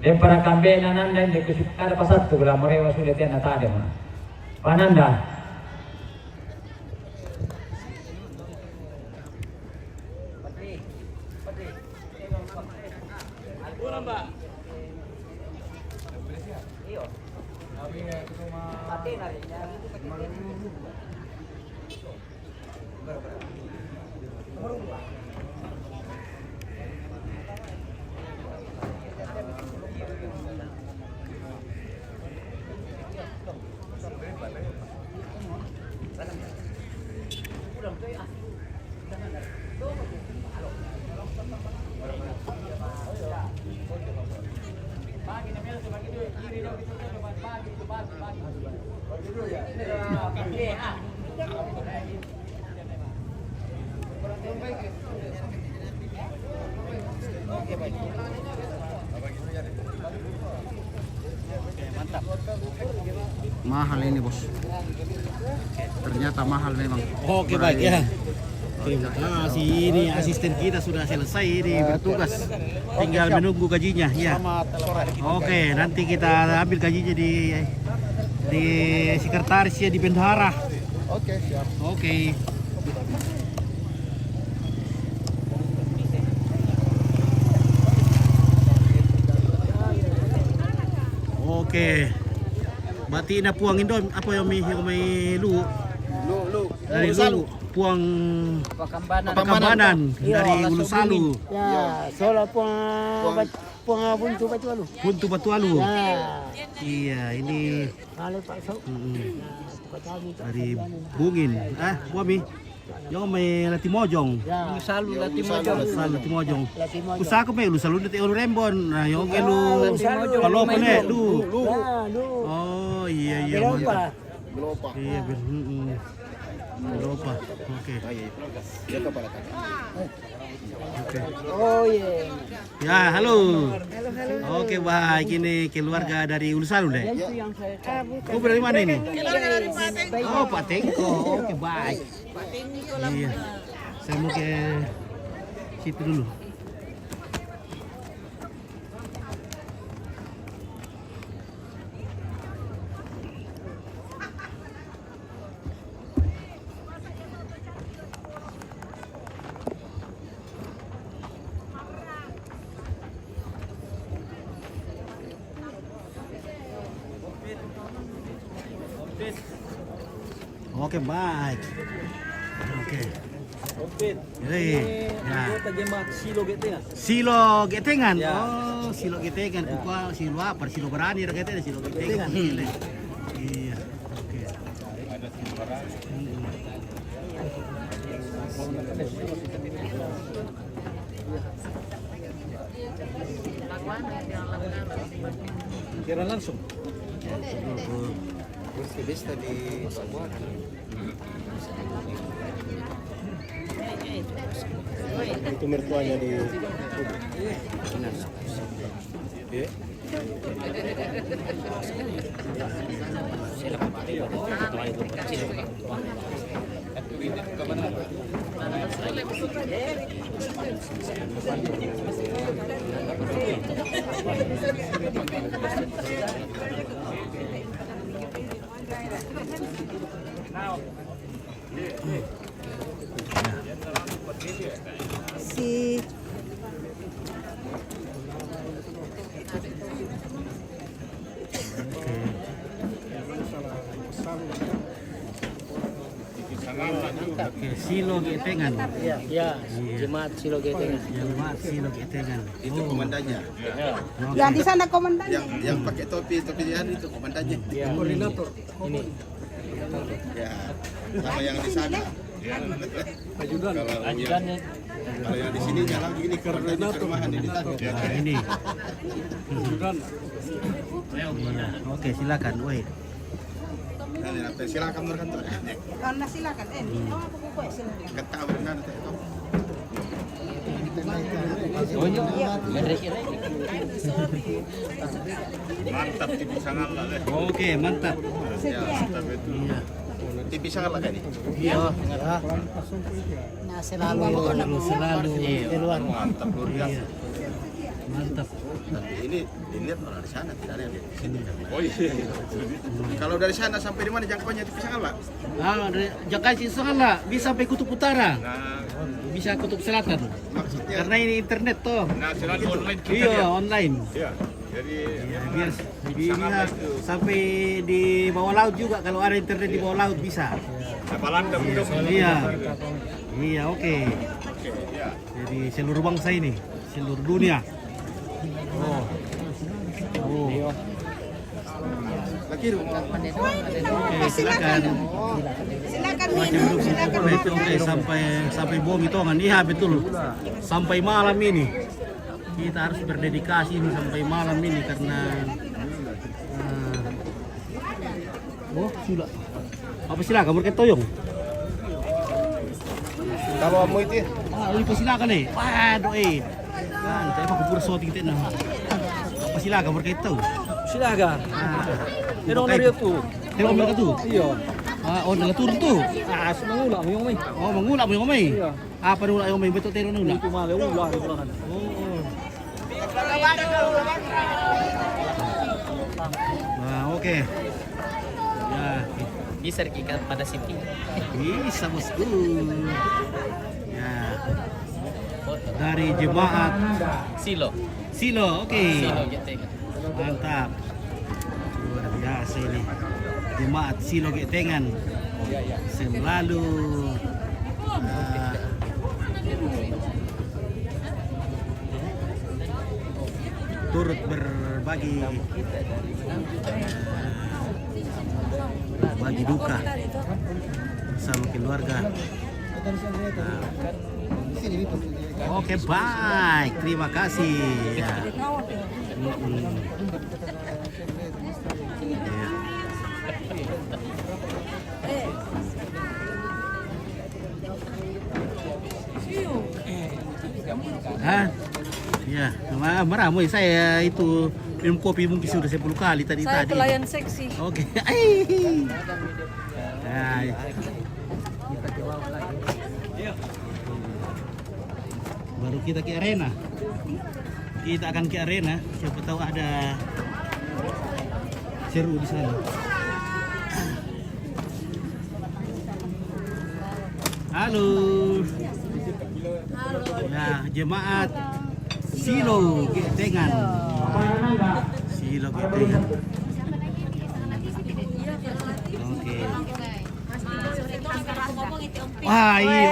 Daripada kambe nananda ini kusipkada pasatu kula morewa sudah tiana tade ma. Pananda. Mahal ini, Bos. Ternyata mahal memang. Oke, baik ya. Terima kasih. Ini asisten kita sudah selesai ini bertugas. Tinggal menunggu gajinya, ya. Selamat sore. Oke, nanti kita ambil gajinya di di sekretaris ya, di bendahara. Oke, siap. Oke. Oke. Berarti ina puang indo apa yang mi yang mai lu? Lu, lu. Dari Ulu Salu. Lu puang Pakambanan. Pakambanan. Iya, dari Ulu Salu. Ya, sola puang Puang Buntu Batu Alu. Buntu Batu Alu. Ya. Iya, ini. Kalau Pak Sok. Mm-mm. Dari Bungin. Ah, Bumi. Yo mai Latimojong. Ya. Ulu Salu Latimojong. Ulu Salu Latimojong. Latimojong. Usaku mai Ulu Salu nanti Ulu Rembon. Nah, yo ke lu. Latimojong. Kalau boleh lu. Lu. Ya, lu. Oh, iya, iya. Belopa. Belopa. Iya, ber, mm-mm. Belopa. Oke. Oh, iya. Oke. Oh, iya. Ya, halo. Halo, halo. Oke, baik. Ini keluarga dari Ulu Salu, deh. Ya, itu yang saya cari. Ah, bukan. Oh, dari mana ini? Keluarga dari Pak Tengko. Oh, Pak Tengko. Oke, baik. Pak Tengko. Iya. Saya mau ke situ dulu. Oke, baik. Oke. Oke. Hei, ini ya. Anggota jemaat Silo Getengan. Silo Getengan. Ya. Oh, Silo Getengan. Ya. Bukan Silo apa? Silo Berani, Getengan, Silo Getengan. Getengan. Iya. Oke. Siaran langsung. Terus ke besta di Sabuana. Itu mertuanya di. Iya. Si Oke, Silo Getengan. Ya, jemaat Silo Getengan. Jemaat Silo Getengan. Itu komandannya. Yang di sana komandannya. Yang yang pakai topi topi dia itu komandannya. Ya. Koordinator. Ini. Ya, sama yang di sana. Kalau yang, Ajudannya. Kalau yang di sini jalan ini komandannya perumahan ini. Nah, ini. Iya. Oke, silakan. Woi. Nah, silakan mereka tuh. Karena silakan, eh, ini apa kok silakan? Ketawa dengan itu. Mantap, T V sangat lah deh. Oke, mantap. Ya, mantap itu. Iya. T V sangat lah ini. Iya. Nah, selalu Selalu, selalu. Iya, mantap luar biasa. Mantap. Tapi ini dilihat orang di sana, tidak ada yang lihat di sini. Oh iya. Kalau dari sana sampai di mana jangkauannya T V sangat lah? Ah, dari Jakarta itu sangat lah, bisa sampai Kutub Utara, Nah, bisa Kutub Selatan. Maksudnya Karena ini internet toh. nah selalu online kita Iya, ya. Online. Iya. Jadi Ya, biar di ini lah, sampai di bawah laut juga, kalau ada internet di bawah laut bisa. apa London udah Iya. Iya, oke. Oke, ya. Jadi seluruh bangsa ini, seluruh dunia. Oh. Oh. lagi rumah. Oke, silakan. Silakan Baca minum, dulu, silakan silakan. makan. Oke, sampai sampai bongi tongan. Iya, betul. Sampai malam ini. Kita harus berdedikasi ini sampai malam ini karena eh, oh, sila. Apa sila kamu ke toyong? Kalau kamu itu Ah, uli pa sila ka ni. Waduh, eh. Kan, tayo pa kubur sa tingin na. Apa sila kamu ke to? Silaga. Ah, Pero na rin po. Pero mereka tu. Iyo. Ah, oh, nagaturun tu. Ah, sumangula mo yung may. Oh, mangula mo yung kamay. Iyo. Ah, panula yung may beto tero nula. Tumala yung ulan. Oo. Ah, okay. Ya. Bisa kita pada sini. Bisa, bosku. Ya. Dari jemaat Silo. Silo, oke. Silo gitu ya. Mantap. Luar biasa ini. Jemaat Silo Getengan selalu eh, turut berbagi eh, bagi duka bersama keluarga. Nah, oke, baik. Terima kasih. Ya. Mm-mm. Ya. Hah? Ya, ma- marah mo saya itu minum kopi mungkin sudah sepuluh kali tadi Saya tadi. Pelayan seksi. Oke. Ai. Ai. Baru kita ke arena. Kita akan ke arena. Siapa tahu ada seru di sana. Halo. Ya, jemaat Silo Getengan. Silo Getengan. Oke. Wah, iya.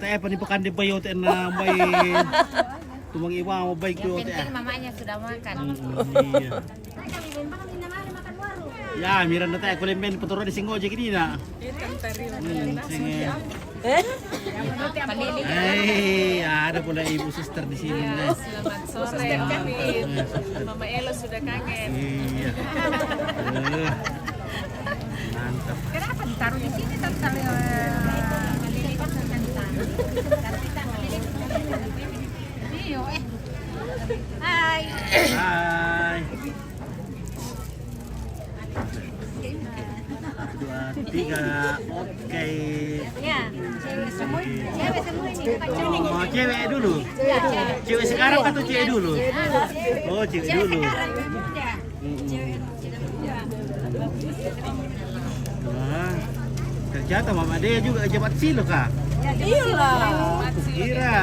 Teh apa ni pekan di bayo teh na bayi. Tumang iwa mau baik tu teh. Mamanya sudah makan. Iya. Ya, Miranda teh aku lemben peturun di singo aja gini nak. Hmm, singo. Eh, ada pula ibu suster di sini. Nah. Selamat sore. Mama Elo sudah kangen. Iya. Eh, mantap. Kenapa ditaruh di sini tante? Iyo, eh. Hai. Hai. Dua, tiga, oke. Ya, cewek semua. Cewek semua ini. Oh, cewek dulu. Cewek sekarang atau cewek dulu? Oh, cewek dulu. Sekarang muda. Wah, ternyata Mama Dea juga cepat silo kah? Iyalah. Kira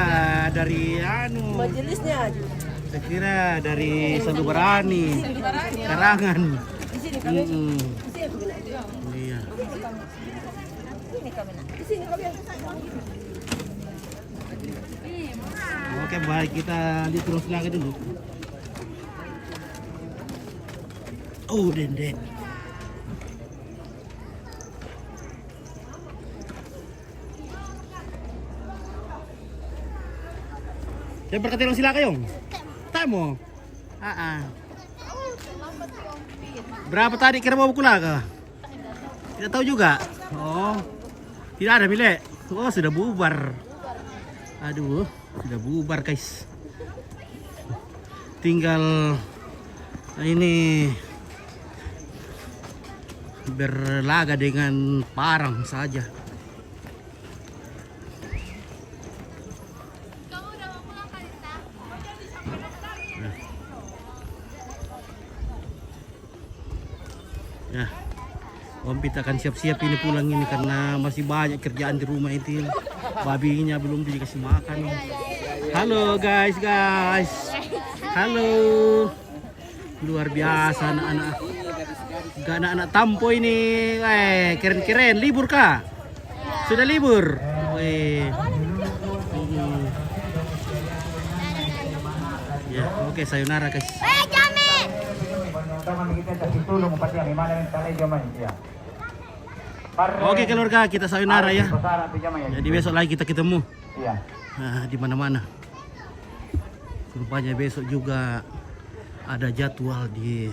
dari anu. Majelisnya. Saya kira dari Salubarani. Karangan. Di sini kami. Mm-mm. Di sini kami. Iya. Di sini kami. Oke, baik, kita lihat terus lagi dulu. Oh, dendek. Yang berkata sila kayong. Tamo. Ah, ah. Berapa tadi kira mau bukulaga? Tidak tahu juga. Oh. Tidak ada milik. Oh, sudah bubar. Aduh, sudah bubar, guys. Tinggal ini berlaga dengan parang saja. Ya, Om Pit akan siap-siap ini pulang ini karena masih banyak kerjaan di rumah itu. Babinya belum dikasih makan. Halo, guys, guys. Halo. Luar biasa anak-anak. Gak anak-anak Tampo ini. Eh, keren-keren. Libur kah? Sudah libur. Wih. Hmm. Ya, oke, sayonara, guys. Oke, keluarga, kita sayonara ya. Jadi besok lagi kita ketemu. Iya. Ah, di mana-mana. Rupanya besok juga ada jadwal di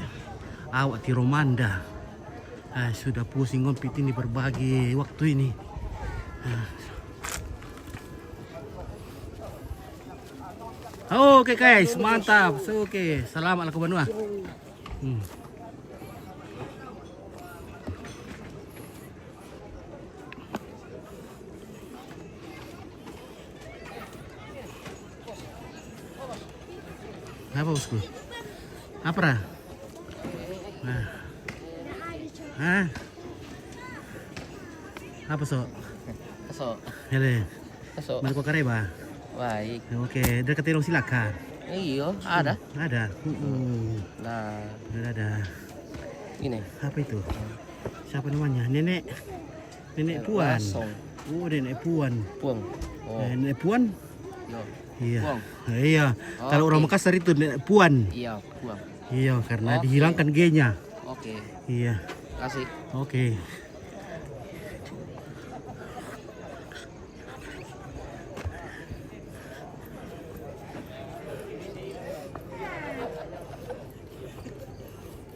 awak Tiromanda. Ah, sudah pusing Om Pit ini berbagi waktu ini. Ah. Oke, guys, mantap. Oke, selamat lah ke Banua. Hmm. Apa, bosku? Apa, Ra? Nah. Hah? Apa, so? So. Hele. So. Mana kau kareba? Baik. Oke, dekat terong silaka. Iyo, ada. Ada. Mm-mm. Nah. Ada, ada. Ini. Apa itu? Siapa namanya? Nenek. Nenek Puan. Oh, Nenek Puan. Puang. Oh. Eh, Nenek Puan? Yo. Iya. Puang. Iya. Kalau orang Makassar itu Nenek Puan. Iya, Puang. Iya, karena dihilangkan G-nya. Oke. Iya. Kasih. Oke.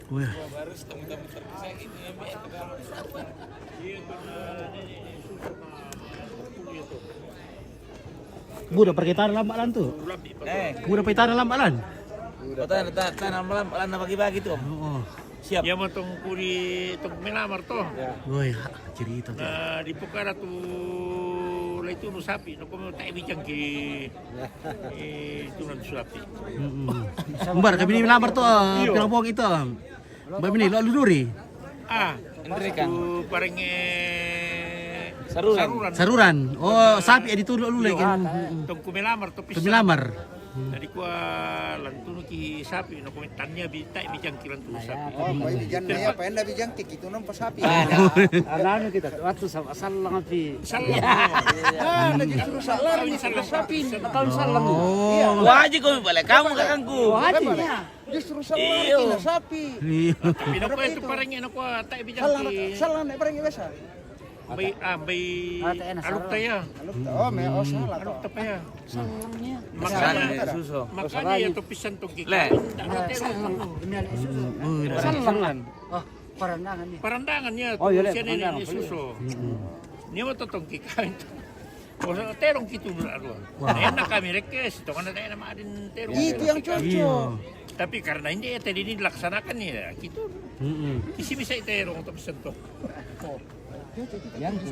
Wah. Buda pergi tanah lambat lan tu. Eh. Buda pergi tanah lambat lan. Tanah, tanah, tanah lambat lan bagi-bagi tu. Oh. Siap. Ya, mau tong kuri, tong melamar toh. Ya. Woi, cerita tu. Nah, di Pukara tu, lai tu sapi, no komo tai bijang ki. Eh, itu nanti suapi. Mm-mm. Mbar, kami ni melamar tu, ah, iyo. Pirang bohong itu. Mbak Mini, lo luduri. Ah, Enrikan. Tu parengnge Saruran. Saruran. Saruran. Oh, sapi ya dituluk dulu lagi. Tong kumelamar, tapi sapi. Kumelamar. Jadi kua lantunu ki sapi, no komentannya bitai bijang ki lantunu sapi. Oh, kau bijang na ya, apa enda bijang ki, itu nampak sapi. Ada. Anu kita, waktu sama salang api. Salang. Ah, ada justru salang, sapi. Tahun salang. Oh. Iya. Wah, aja kau balik kamu kakangku. Wah, aja. Justru sapi. Iya. Tapi nako itu parang nako kua tai bijang ki. Salang, salang, parang biasa. Bai, ah, bai. Aluk ta ya. Aluk ta, oh, me, oh, salah. Aluk ta pa ya. Salangnya. Makanya, makanya ya to pisan tong ki. Le. Salang. Salang. Oh, parandangan ni. Parandangan ya. Oh, iya, le, parandangan. Suso. Ni waktu tong ki kawin. Terong kitu dulu. Enak kami rekes, tong ana enak madin terong. Itu yang cocok. Tapi karena ini ya tadi ini dilaksanakan ya, kitu. Isi bisa terong tapi sentuh. Yang tu.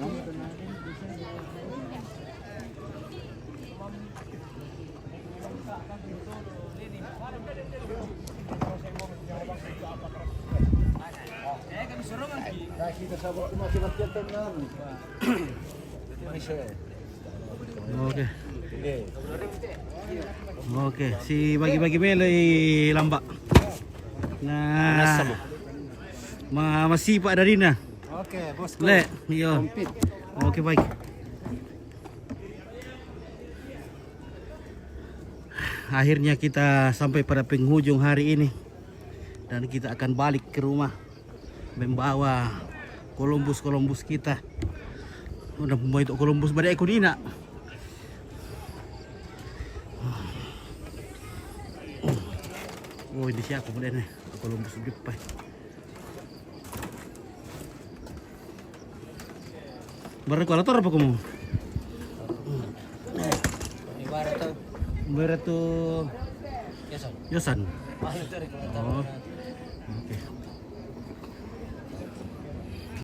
Dah kita sabar tu masih latihan tenang. Masih. Oke. Oke, si bagi-bagi mele i lamba. Nah. Ma, masipa' darina. Oke, bosku. Le, iyo. Oke, baik. Akhirnya kita sampai pada penghujung hari ini. Dan kita akan balik ke rumah. Membawa Columbus-Columbus kita. Udah mau itu Columbus pada aku ni nak. Oh, ini siapa udah nih? Columbus udah pa. Bara ko, ator apa kamu? Ibarat tuh. Bara tu Biasa. Yosan. Mahal tuh. Oh. Oke.